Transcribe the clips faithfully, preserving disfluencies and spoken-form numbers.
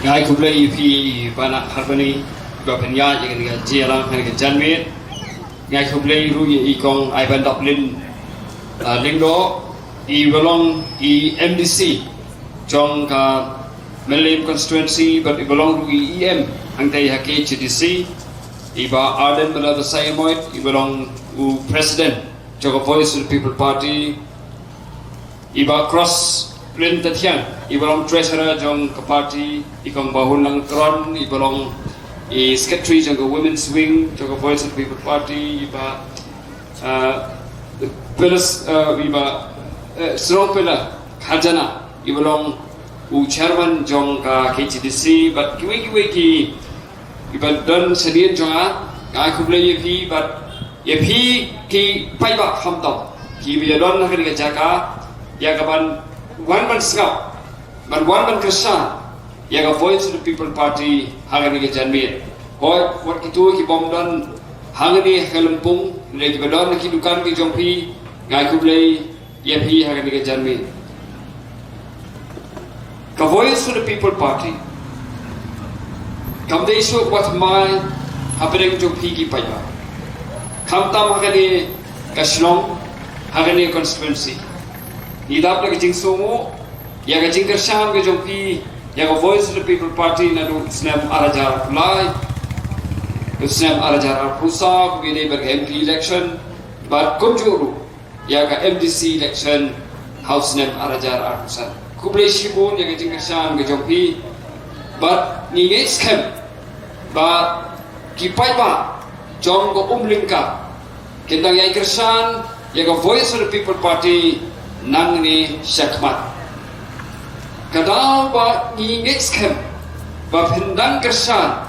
Nga ai khublei ïa phi, i Bah Harbani, ba pynïaid ïa kane ka jingïalang ha kane ka janmiet. Nga ai khublei ruh ïa i Kong Ivan Daplin, ah, Lyngdoh, iba long i M D C jong ka Mylliem constituency, bad iba long ruh i E M hangtei ha K H A D C, i Bah Ardent Miller Basaiawmoit, iba long u president jong ka Voice of the People Party, i Bah Crossriantathiang, iba long treasurer jong ka party, i Kong Bahun Langtron, iba long i secretary jong ka women's wing jong ka Voice of the People Party, i Bah, uh, Phyllis, uh, i Bah, uh, Srongpela Kharjana, iba long u chairman jong ka K H A D C, bad kiwei kiwei ki, kiba don shadien jong nga. Nga ai khublei ïa phi, bad ïa phi ki paidbah khamtam kiba ïadon ha kane ka jaka, ïa kaban wan ban sngap, ban wan ban kyrshan ïa ka Voice of the People Party ha kane ka janmiet. Hooid, wat kito kibym don hangne ha ka lympung, ne kiba don ha ki dukan ki jong phi, nga ai khublei ïa phi ha kane ka janmiet. Ka Voice of the People Party kam dei shuh wat mai hapdeng jong phi ki paidbah, khamtam ha kane ka shnong, ha kane ka constituency. Ngi dap da ka jingsngew ïa ka jingkyrshan ka jong phi ïa ka Voice of the People Party naduh snem ar hajar arphew lai, snem ar hajar arphew saw, kaba ïadei bad ka M P election, bad kumjuh ruh ïa ka M D C election ha u snem ar hajar arphew san. Khublei shibun ïa ka jingkyrshan ka jong phi, bad ngi ngeit skhem ba ki paidbah jong ka Umlyngka kin dang ïai kyrshan ïa ka Voice of the People Party nangne shakhmat. Ka daw ba ngi ngeit skhem ba phin dang kyrshan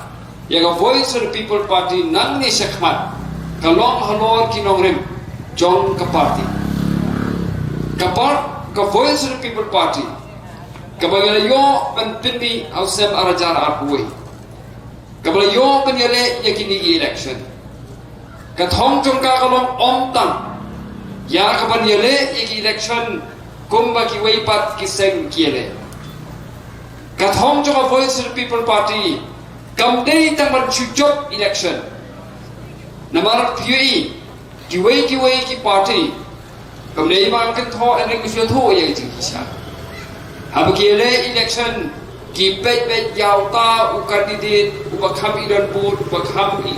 ïa ka Voice of the People Party nangne shakhmat ka long halor ki nongrim jong ka party. Ka par-, ka Voice of the People Party kaba ngi la ïoh ban pynmih ha u snem ar hajar arphew wei, kaba la ïoh ban ïaleh ïa kine ki election. Ka thong jong ka ka long ym tang ïa kaban ïaleh ïa ki election kumba kiwei pat ki seng ki ïaleh. Ka thong jong ka Voice of the People Party kam dei tang ban shu jop election. Namar phi ïohi, kiwei kiwei ki party, kam dei ba nga kynthoh, hynrei nga sngewthuh ïa ka jingshisha. Haba ki ïaleh election, ki peit peit ïa uta u candidate uba kham i don vote, uba kham i,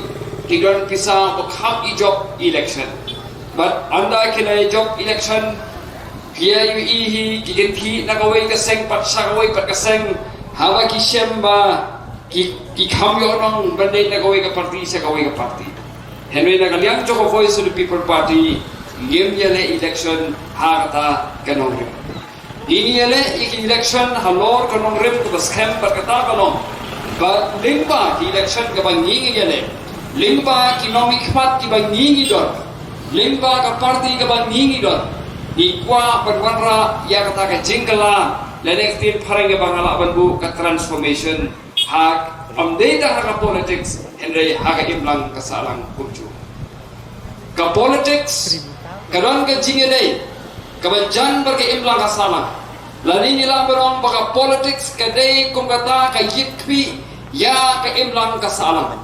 i don pisa, uba kham i jop election. Bad ynda ki la jop election, phi ïohi hi, ki kynthih na kawei ka seng pat sha kawei pat ka seng, haba ki shem ba ki, ki kham ïoh nong ban leit na kawei ka party sha kawei ka party. Hynrei na ka liang jong ka Voice of the People Party, ngim ïaleh election ha kata ka nongrim. Ngi ïaleh ïa ki election halor ka nongrim kaba skhem, bad kata ka long ba lyngba ki election kaba ngi ngi ïaleh, lyngba ki nongmihkhmat kiba ngi ngi don, lyngba ka party kaba ngi ngi don, ngi kwah ban wanrah ïa kata ka jingkylla, lane ka ktien phareng kaba nga lah ban buh ka transformation, ha, ym dei tang ha ka politics, hynrei ha ka imlang ka sahlang kumjuh. Ka politics ka don ka jingïadei kaba jan bad ka imlang ka sahlang. Lane ngi lah ban ong ba ka politics ka dei kum kata ka ïit khmih ïa ka imlang ka sahlang.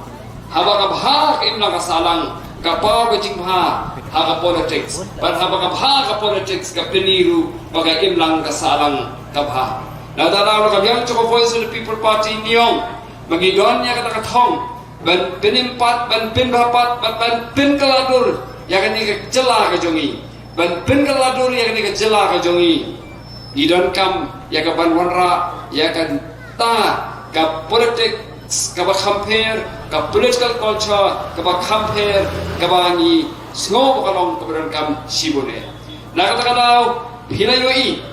Haba ka bha ka imlang ka sahlang, ka paw ka jingbha ha ka politics. Bad haba ka bha ka politics, ka pyni ruh ba ka imlang ka sahlang ka bha. Nangta na ka liang jong ka Voice of the People Party ngi ong ba ngi don ïa kata ka thong ban pynim pat, ban pynbha pat, ban, ban pynkylla dur ïa kane ka jylla ka jong ngi. Ban pynkylla dur ïa kane ka jylla ka jong ngi, ngi donkam ïa ka ban wanrah ïa kata ka politics kaba kham pher, ka political culture kaba kham pher, kaba ngi sngew ba ka long kaba donkam shibun eh. Na kata ka daw, phi la ïohi,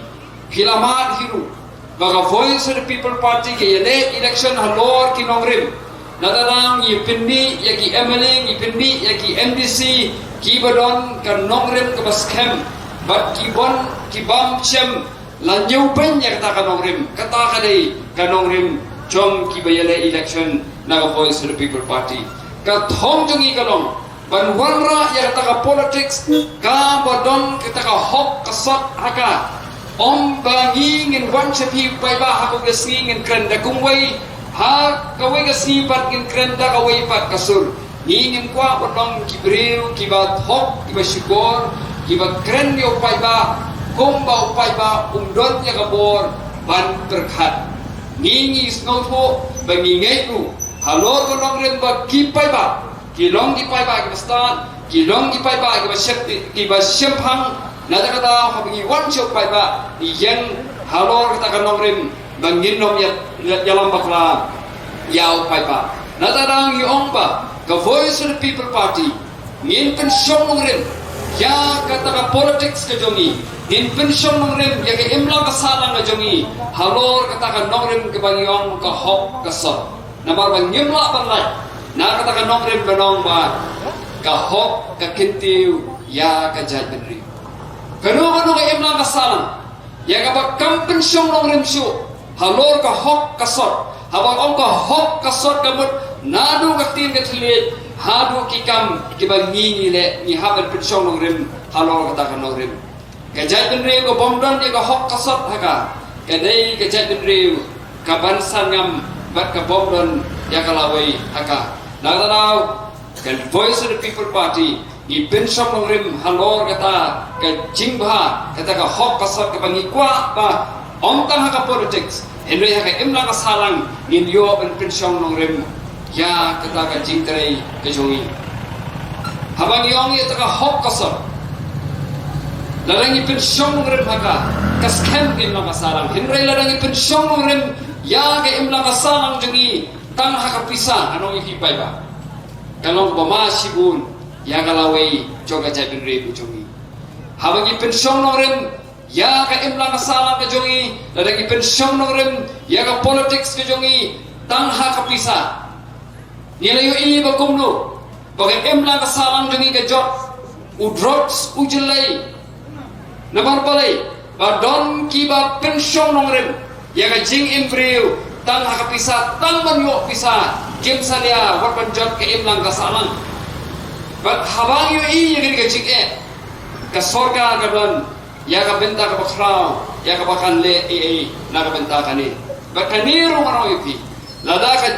phi la mad hi ruh ba ka Voice of the People Party ka ïaleh election halor ki nongrim. Nangta ngi pynmih ïa ki M L A, ngi pynmih ïa ki M D C kiba don ka nongrim kaba skhem, bad ki bun, ki bym shym la ñiewbeiñ ïa kata ka nongrim. Kata ka dei ka nongrim jong kiba ïaleh election na ka Voice of the People Party. Ka thong jong ngi ka long ban wanrah ïa kata ka politics kaba don kata ka hok ka sot ha ka. Ym ba ngi ngin wan sha phi paidbah ha kawei ka sngi ngin kren da kumwei, ha kawei ka sngi pat ngin kren da kawei pat ka sur. Ngi ngim kwah ban long ki briew kiba thok, kiba shukor, kiba kren ïa u paidbah kumba u paidbah um don ïa ka bor ban pyrkhat. Ngi ngi sngewthuh ba ngi ngeit ruh halor ka nongrim ba ki paidbah ki long ki paidbah kiba stad, ki long ki paidbah kiba shep, kiba shemphang. Na kata ka daw haba ngi wan sha u paidbah ngi ïeng halor kata ka nongrim ba ngin ym ïa, ïalam bakla ïa u paidbah. Na kata ka daw ngi ong ba ka Voice of the People Party ngin pynshong nongrim ïa kata ka politics ka jong ngi. Ngin pynshong nongrim ïa ka imlang ka sahlang ka jong ngi halor kata ka nongrim kaba ngi ong ka hok ka sot. Namar ba ngim lah ban lait na kata ka nongrim ba ong ba ka hok ka kyntiew ïa ka jaitbynriew. Kano kano ka imlang ka sahlang ïa kaba kam pynshong nongrim shuh halor ka hok ka sot. Haba ong ka hok ka sot ka mut naduh ka ktien ka thylliej haduh ki kam kiba ngi ngi leh, ngi hap ban pynshong nongrim halor kata ka nongrim. Ka jaitbynriew ka bym don ïa ka hok ka sot ha ka, ka dei ka jaitbynriew ka ban sangam bad ka bym don ïa ka lawei ha ka. Na kata ka daw ka Voice of the People Party ngi pynshong nongrim halor kata ka jingbha, kata ka hok ka sot kaba ngi kwah ba ym tang ha ka politics hynrei ha ka imlang ka sahlang ngin ïoh ban pynshong nongrim ïa kata ka jingtrei ka jong ngi. Haba ngi ong ïa kata ka hok ka sot, lada ngi pynshong nongrim ha ka, ka skhem ka imlang ka sahlang. Hynrei lada ngi pynshong nongrim ïa ka imlang ka sahlang jong ngi tang ha ka pisa, ngan ong ïa phi paidbah, ka long ba ma shibun ïa ka lawei jong ka jaitbynriew ka jong ngi. Haba ngi pynshong nongrim ïa ka imlang ka sahlang ka jong ngi, lada ngi pynshong nongrim ïa ka politics ka jong ngi tang ha ka pisa, ngi la ïohi ba kumno ba ka imlang ka sahlang jong ngi ka jot, u drugs u jyllei. Namar balei? Ba don kiba pynshong nongrim ïa ka jingim briew tang ha ka pisa, tang ban ïoh pisa, kim salia wat ban jot ka imlang ka sahlang. Bad haba ngi ïohi ïa kane ka jingeh, ka sorkar ka don ïa ka bynta kaba khraw, ïa kaba kan leh ei ei na ka bynta kane. Bad kane ruh ngan ong ïa phi, lada ka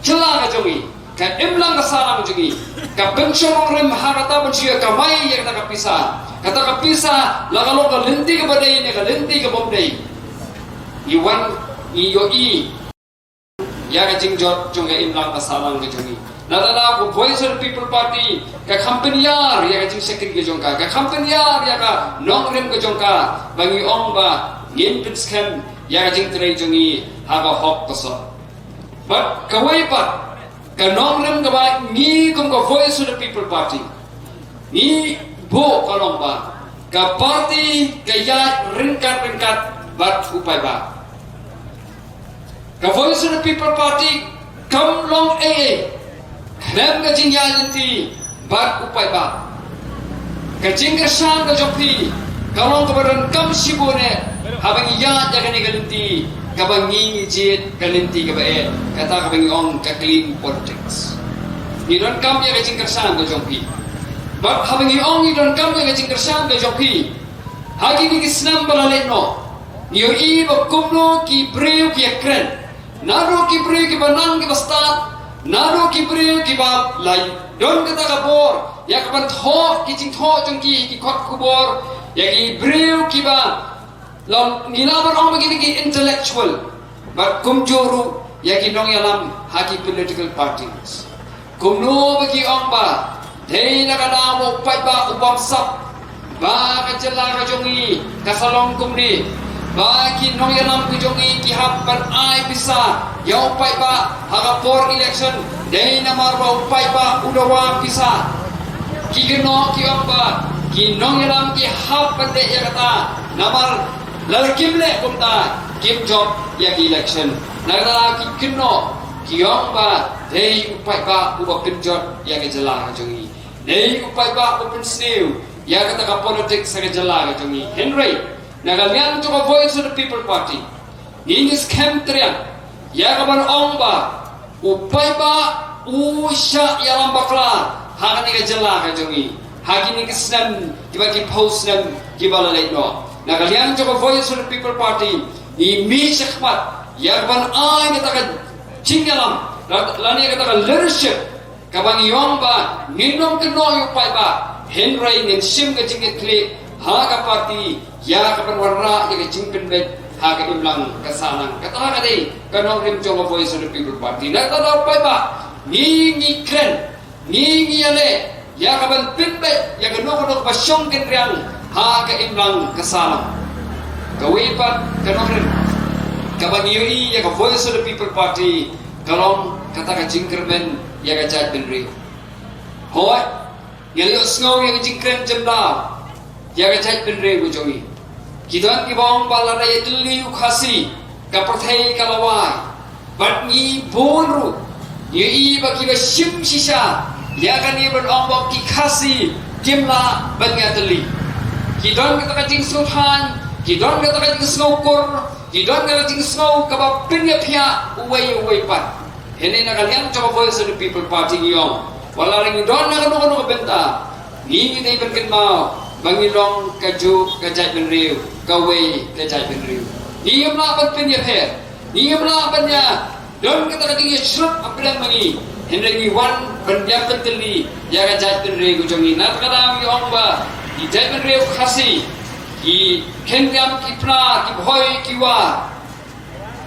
jylla ka jong ngi, ka imlang ka sahlang jong ngi ka pynshong nongrim ha kata ban shu ïa kamai ïa kata ka pisa, kata ka pisa la ka long ka lynti kaba dei ne ka lynti ka bym dei, ngi wan ngi ïohi ïa ka jingjot jong ka imlang ka sahlang ka jong ngi. Na kata ka daw ka Voice of the People Party ka kham pynïar ïa ka jingshakri ka jong ka, ka kham pynïar ïa ka nongrim ka jong ka, ba ngi ong ba ngin pynskhem ïa ka jingtrei jong ngi ha ka hok ka sot. Bad kawei pat ka nongrim kaba ngi kum ka Voice of the People Party ngi buh ka long ba ka party ka ïaid ryngkat ryngkat bad u paidbah. Ka Voice of the People Party kam long ei ei khlem ka jingïaid lynti bad u paidbah. Ka jingkyrshan ka jong phi ka long kaba donkam shibun eh haba ngi ïaid ïa kane ka lynti kaba ngi ngi jied, ka lynti kaba eh, kata kaba ngi ong ka clean politics. Ngi donkam ïa ka jingkyrshan ka jong phi. Bad haba ngi ong ngi donkam ïa ka jingkyrshan ka jong phi, ha kine ki snem ba la leit noh ngi ïohi ba kumno ki briew ki ïakren. Naduh ki briew kiba nang kiba stad, naduh ki briew kiba la don kata ka bor ïa ka ban thoh ki jingthoh jong ki, ki kot khubor, ïa ki briew kiba la ngi lah ban ong ba kine ki intellectual, bad kumjuh ruh ïa ki nongïalam ha ki political parties. Kumno ba ki ong ba dei na ka daw ba u paidbah u bamsap ba ka jylla ka jong ngi ka sa long kumne, ba ki nongïalam ka jong ngi ki hap ban ai pisa ïa u paidbah ha ka por election, dei namar ba u paidbah u dawa pisa. Ki kynnoh ki ong ba ki nongïalam ki hap ban leh ïa kata namar lada kim leh kumta kim jop ïa ki election. Na kata ki kynnoh ki ong ba dei u paidbah uba pynjot ïa ka jylla ka jong ngi. Dei u paidbah uba pynsniew ïa kata ka politics ha ka jylla ka jong ngi. Hynrei na ka liang jong ka Voice of the People Party ngi ngi skhem triang ïa ka ban ong ba u paidbah u shah ïalam bakla ha kane ka jylla ka jong ngi ha kine ki snem kiba, ki phew snem kiba la leit noh. Na ka liang jong ka Voice of the People Party, ngi mih shakhmat ïa kaban ai kata ka jingïalam lane kata ka leadership kaba ngi ong ba ngin ym kynnoh ïa u paidbah, hynrei ngin shim ka jingkitkhlieh ha ka party ïa kaban wanrah ïa ka jingpynbeit ha ka imlang ka sahlang. Kata ka dei ka nongrim jong ka Voice of the People Party. Na kata ka daw paidbah, ngi ngi kren, ngi ngi ïaleh ïa kaban pynbeit ïa kano kano kaba shong kynriang ha ka imlang ka sahlang. Kawei pat ka nongrim kaba ngi ïohi ïa ka Voice of the People Party ka long kata ka jingkyrmen ïa ka jaitbynriew. Hooid, ngi la ïohsngew ïa ka jingkren jemdaw ïa ka jaitbynriew ka jong ngi. Ki don kiba ong ba lada ïatylli u Khasi ka pyrthei ka la wai. Bad ngi bun ruh ngi ïohi ba kiba shim shisha ïa kane ban ong ba ki Khasi kim lah ban ïatylli. Ki don kata ka jingsngewthuh, ki don kata ka jingsngewkur, ki don kata ka jingsngew kaba pynïaphiah uwei uwei pat. Hynrei na ka liang jong ka Voice of the People Party ngi ong, wat la ngi don na kano kano ka bynta, ngi ngi dei ban kynmaw ba ngi long kajuh ka jaitbynriew, kawei ka jaitbynriew. Ngi ngim lah ban pynïapher, ngi ngim lah ban ïa don kata ka jingïasyrut hapdeng ma ngi. Hynrei ngi wan ban ïa pyntylli ïa ka jaitbynriew ka jong ngi. Na kata ka daw ngi ong ba ki jaitbynriew Khasi ki khyndam, ki pra, ki bhoi, ki war,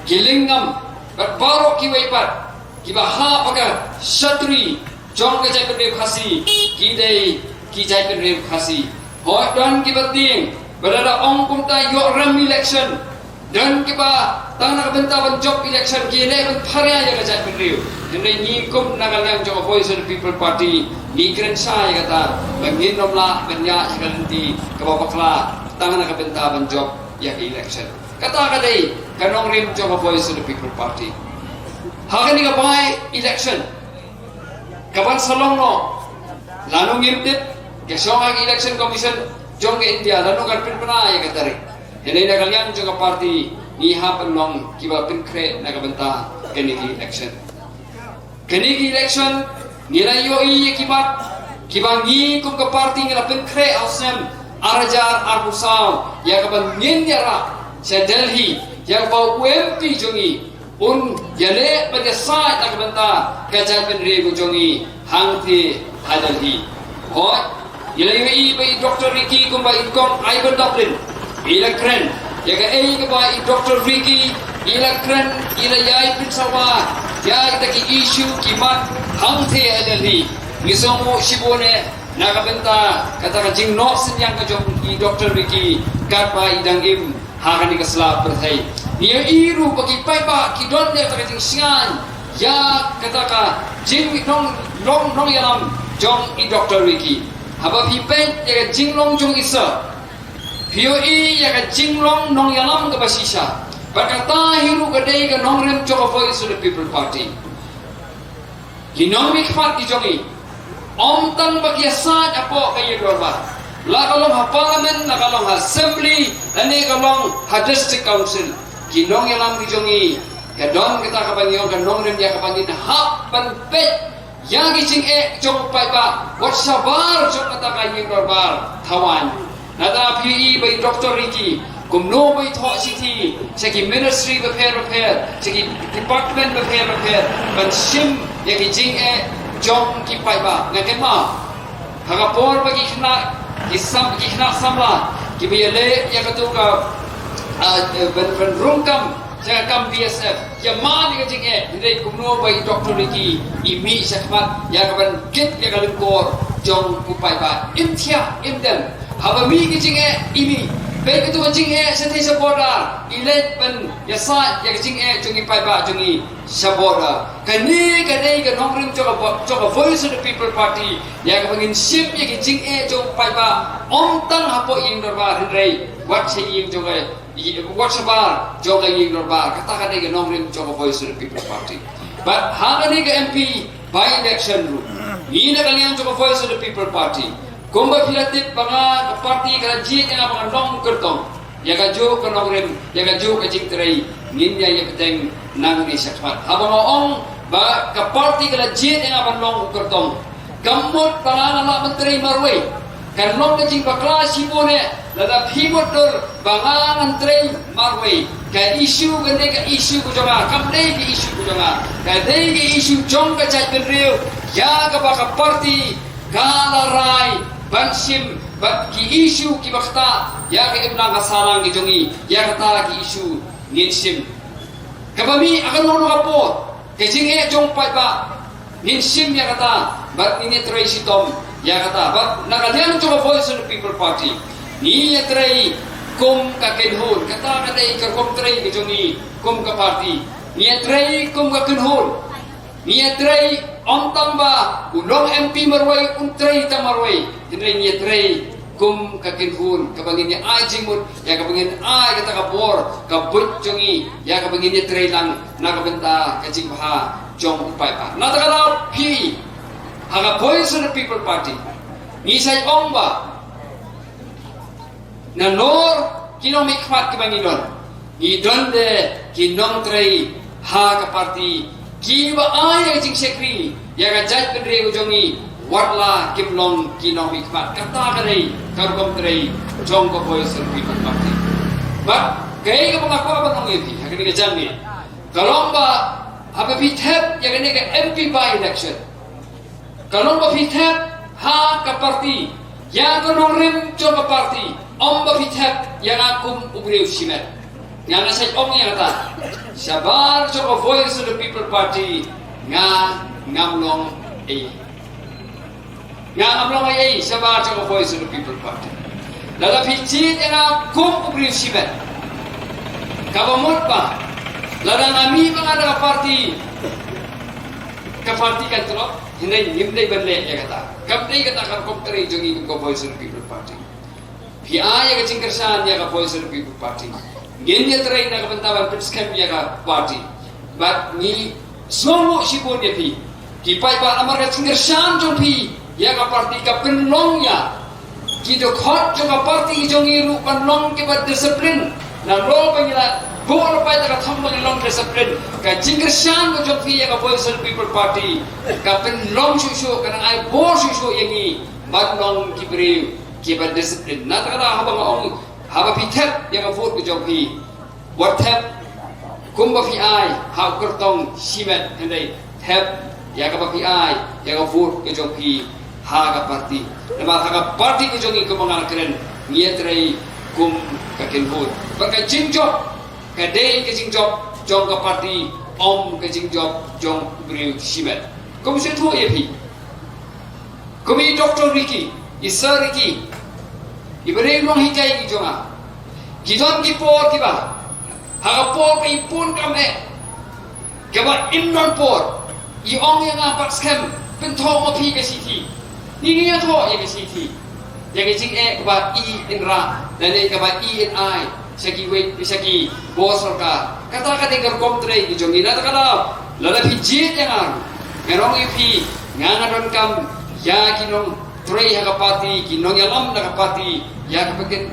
ki lyngngam bad baroh kiwei pat kiba hap ha ka shatri jong ka jaitbynriew Khasi ki dei ki jaitbynriew Khasi. Hooid, don kiba tieng ba lada ong kumta ïoh rem election, don kiba tang na ka bynta ban jop election ki leh ban pharia ïa ka jaitbynriew. Hynrei ngi kum na ka liang jong ka Voice of the People Party ngi kren shai ïa kata ba ngin ym lah ban ïaid ha ka lynti kaba bakla tang na ka bynta ban jop ïa ka election. Kata ka dei ka nongrim jong ka Voice of the People Party. Ha kane ka by election kaban sa long noh, lano ngim tip, ka shong ha ka Election Commission jong ka India lano kan pynbna ïa ka tarik. Hynrei na ka liang jong ka party ngi hap ban long kiba pynkhreh na ka bynta kane ka election. Kane ka election ngi la ïohi ïa ki mat kiba ngi kum ka party ngi la pynkhreh ha u snem ar hajar arphew saw ïa kaba ngin ïarap sha Delhi ïa kaba u M P jong ngi un ïaleh bad ïasaid na ka bynta ka jaitbynriew ka jong ngi hangtei ha Delhi. Hooid, ngi la ïohi ba i Doctor Ricky kumba i kong Ivan Dublin i la kren ïa kaei kaba i Doctor Ricky i la kren, i la ïai pynsawa ïa kita ki issue ki mat hangtei ha Delhi. Ngi sngewnguh shibun eh na ka bynta kata ka jingnoh synñiang ka jong i Doctor Ricky katba i dang im ha kane ka sla pyrthei. Ngi ïohi ruh ba ki paidbah ki don ïa kata ka jingshngaiñ ïa kata ka jingnong, nong, nongïalam jong i Doctor Ricky. Haba phi peit ïa ka jinglong jong i sir, phi ïohi ïa ka jinglong nongïalam kaba shisha. Bad kata hi ruh ka dei ka nongrim jong ka Voice of the People Party. Ki nongmihkhmat ki jong ngi, ym tang ba ki ïasaid hapoh ka ïing dorbar, la ka long ha Parliament, la ka long ha Assembly, lane ka long ha District Council, ki nongïalam ki jong ngi, ka don kata kaba ngi ong ka nongrim ïa kaba ngin hap ban peit ïa ki jingeh jong u paidbah wat shabar jong kata ka ïing dorbar thawaiñ. Nangta phi ïohi ba i Doctor Ricky kumno ba i thoh shithi sha ki ministry bapher bapher, sha ki department bapher bapher ban shim ïa ki jingeh jong ki paidbah. Nga kynmaw ha ka por ba ki khynnah, ki sam, ki khynnah samla kiba ïaleh ïa kato ka, ah, eh, ban, ban rung kam sha ka kam B S F, ïa mad ïa ka jingeh, hynrei kumno ba i Doctor Ricky i mih shakhmat ïa kaban kit ïa ka lyngkor jong u paidbah. Im thiah im dem, haba mih ka jingeh i mih, peit kato ka jingeh shatei sha border, i leit ban ïasaid ïa ka jingeh jong i paidbah jong i sha border. Kane ka dei ka nongrim jong ka, jong ka Voice of the People Party, ïa kaba ngin shim ïa ka jingeh jong u paidbah ym tang hapoh ïing dorbar hynrei wat sha ïing jong ka, wat shabar jong ka ïing dorbar. Kata ka dei ka nongrim jong ka Voice of the People Party. Bad ha kane ka M P by election ruh, ngi na ka liang jong ka Voice of the People Party, kumba phi la tip ba nga, ka party ka la jied ïa nga ba ngan long u kyrtong ïa kajuh ka nongrim, ïa kajuh ka jingtrei. Ngin ïa ïa bteng nangne shakhmat. Haba nga ong ba ka party ka la jied ïa nga ban long u kyrtong, kam mut ba nga la lah ban trei marwei. Kan long ka jingbakla shibun eh, lada phi mutdur ba nga ngan trei marwei. Ka issue kane ka issue ka jong nga, kam dei ka issue ka jong nga. Ka dei ka issue jong ka jaitbynriew, ïa kaba ka party ka la rai ban shim bad ki issue kiba ktah ïa ka imlang ka sahlang ka jong ngi, ïa kata ki issue ngin shim. Kaba mih ha kano kano ka por, ka jingeh jong paidbah, ngin shim ïa kata bad ngin ïatrei shitom ïa kata. Bad na ka liang jong ka Voice of the People Party, ngi ïatrei kum ka kynhun. Kata ka dei ka rukom trei ka jong ngi kum ka party. Ngi ïatrei kum ka kynhun. Ngi ïatrei, ym tang ba u long M P marwei un trei tang marwei, hynrei ngi ïatrei kum ka kynhun, kaba ngin ïa ai jingmut ïa kaba ngin ai kata ka bor ka buit jong ngi, ïa kaba ngin ïatrei lang na ka bynta ka jingbha jong u paidbah. Na kata ka daw phi, ha ka Voice of the People Party, ngi sa ong ba nalor ki nongmihkhmat kiba ngi don, ngi don de ki nongtrei ha ka party kiba ai ïa ka jingshakri ïa ka jaitbynriew jong ngi, wat la kim long ki nongmihkhmat. Kata ka dei ka rukom trei jong ka Voice of the People Party. Bad kaei kaba nga kwah ban ong ïa phi ha kane ka janmiet, ka long ba haba phi thep ïa kane ka M P by-election, ka long ba phi thep ha ka party, ïa ka nongrim jong ka party, ym ba phi thep ïa nga kum u briew shimet. Nga nga sa ong ïa kata, shabar jong ka Voice of the People Party, nga ngam long ei. Nga ngam long ei shabar jong ka Voice of the People Party. Lada phi jied ïa nga kum u briew shimet, kaba mut ba lada nga mih ba nga da ka party, ka party kan tlot, hynrei ngim dei ban leh ïa kata. Kam dei kata ka rukom trei jong ngi kum ka Voice of the People Party. Phi ai ïa ka jingkyrshan ïa ka Voice of the People Party. Ngin ïatrei na ka bynta ban pynskhem ïa ka party. Bad ngi sngewnguh shibun ïa phi ki paidbah namar ka jingkyrshan jong phi ïa ka party ka pynlong ïa ki dkhot jong ka party jong ngi ruh ban long kiba discipline. Nalor ba ngi la buh lypa da ka thong ba ngi long discipline, ka jingkyrshan ka jong phi ïa ka Voice of the People Party ka pynlong shuh shuh, ka nang ai bor shuh shuh ïa ngi ban long ki briew kiba discipline. Na kata ka daw haba nga ong, haba phi thep ïa ka vote ka jong phi, wat thep kumba phi ai ha u kyrtong shimet, hynrei thep ïa kaba phi ai ïa ka vote ka jong phi ha ka party. Namar ha ka party ka jong ngi kumba nga la kren, ngi ïatrei kum ka kynhun. Bad ka jingjop ka dei ka jingjop jong ka party, ym ka jingjop jong u briew shimet. Kum shu ïathuh ïa phi, kum i Doctor Ricky, i Sir Ricky, i ba dei u nonghikai ki jong nga. Ki don ki por kiba, ha ka por ba i bun kam eh, kaba im don por, i ong ïa nga, Batskhem, pynthoh ma phi ka shithi. Ngi ngi ïathoh ïa ka shithi, ïa ka jingeh kaba i in rah lane kaba i in ai sha kiwei, sha ki bor sorkar. Kata ka dei ka rukom trei ka jong ngi. Na kata ka daw, lada phi jied ïa nga, nga ong ïa phi, nga nga donkam ïa ki nongtrei ha ka party, ki nongïalam na ka party, ïa kaba kin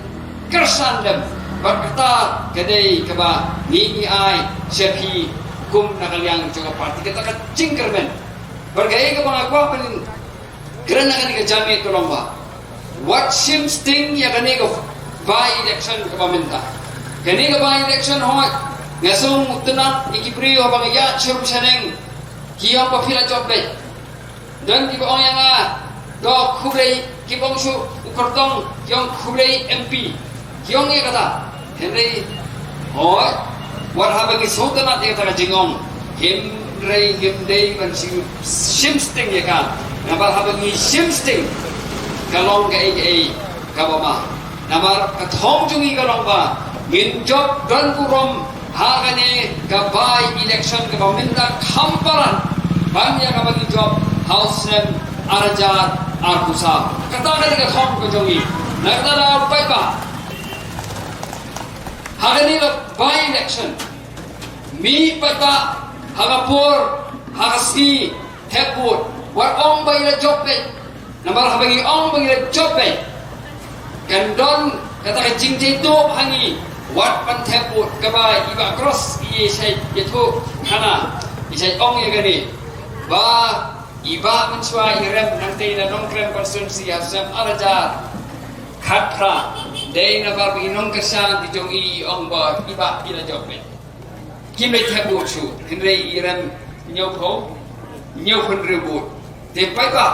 kyrshan lem. Bad kata ka dei kaba ngi ngi ai sha phi kum na ka liang jong ka party, kata ka jingkyrmen. Bad kaei kaba nga kwah ban kren ha kane ka janmiet ka long ba, wat shim sting ïa kane ka by-election kaba mynta. Kane ka by-election, hooid, nga sngewtynnat ïa ki briew haba nga ïaid sha rum sha neng, ki ong ba phi la jop beit. Don kiba ong ïa nga, to khublei, kiba ong shuh u kyrtong, ki ong khublei M P. Ki ong ïa kata. Hynrei, hooid, wat haba ngi sngewtynnat ïa kata ka jingong, hynrei ngim dei ban shim, shim sting ïa ka. Namar haba ngi shim sting, ka long kaei kaei kaba ma. Namar ka thong jong ngi ka long ba ngin jop don burom ha kane ka by-election kaba mynta, kham palat ban ïa kaba ngi jop ha u snem ar hajar arphew saw. Kata ka dei ka thong ka jong ngi. Na kata ka daw paidbah, ha kane ka by-election, mih paidbah ha ka por, ha ka sngi, thep vote. Wat ong ba i la jop beit. Namar haba ngi ong ba ngi la jop beit, kan don kata ka jingjaituh ha ngi. Wat ban thep vote, kaba i Bah Cross i shait ïathuh khana, i shait ong ïa kane ba I Bah mynshuwa i rem nangtei na Nongkrem constituency ha u snem ar hajar khatphra. Dei namar ba i nongkyrshan ki jong i i ong ba i Bah i la jop beit. Kim leit thep vote shuh, hynrei i rem hynñiewphew, hynñiewphew hynriew vote. Te paidbah,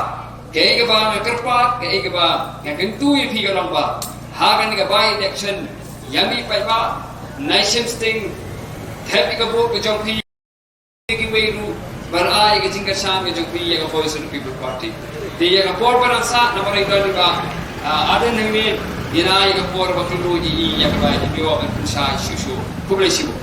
kaei kaba nga kyrpad, kaei kaba nga kyntu ïa phi ka long ba ha kane ka by election, ïa phi paidbah, nai shim sting, thep ïa ka vote ka jong phi. Kiwei ruh ban ai ka jingkyrshan ka jong phi ïa ka Voice of the People Party. Te ïa ka por ba dang sah, namar ïa ka don i Bah Ardent hangne, ngin ai ïa ka por ba kynduh ïa i ïa ka bai, te phi wan ban pynshai shuh shuh. Khublei shibun.